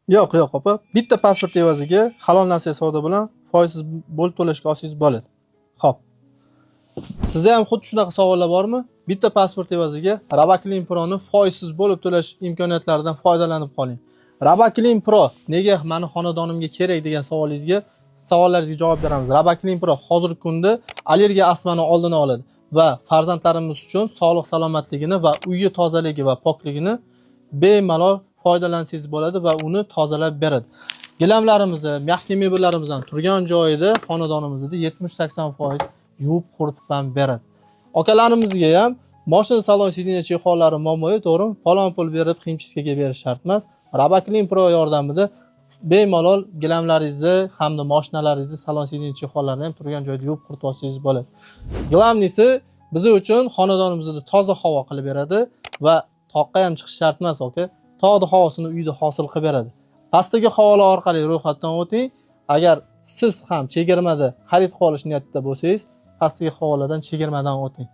Yo'q, yo'q, opa. Bitta pasport evaziga halol nasiya savdo bilan foizsiz bo'lib to'lashga olsangiz bo'ladi. Xo'p. Sizda ham xuddi shunaqa savollar bormi? Bitta pasport evaziga Rabaclean Pro'ni foizsiz bo'lib to'lash imkoniyatlaridan foydalanib qoling. Rabaclean Pro nega mani xonadonimga kerak degan savollaringizga javob beramiz. Rabaclean Pro hozirgi kunda allergiya, astmani oldini oladi va farzandlarimiz uchun sog'lik salomatligini va uyi tozaligi va pokligini bemalol foydalansangiz bo'ladi va uni tozalab beradi. Gilamlarimizni, мягкий mebellarimizni turgan joyida xonadonimizda 70-80% yuvib quritib ham beradi. Akalarimizga ham moshina salon сиденье чехол lari muammo yo'q, to'g'rimi? Falon pul berib химчистка ga berish shart emas. Rabaclean Pro yordamida bemalol gilamlaringizni hamda mashinalaringizni salon сиденье чехол larini ham turgan joyda yuvib quritib olsangiz bo'ladi. Главный si, biz uchun xonadonimizda toza havo qilib beradi va toqqa ham chiqish shart emas, aka. Tog'ni havosini uyda hosil qilib beradi. Pastdagi havola orqali ro'yxatdan o'ting. Agar siz ham chegirmada xarid qilib olish niyatida bo'lsangiz, pastdagi havoladan chegirmadan o'ting.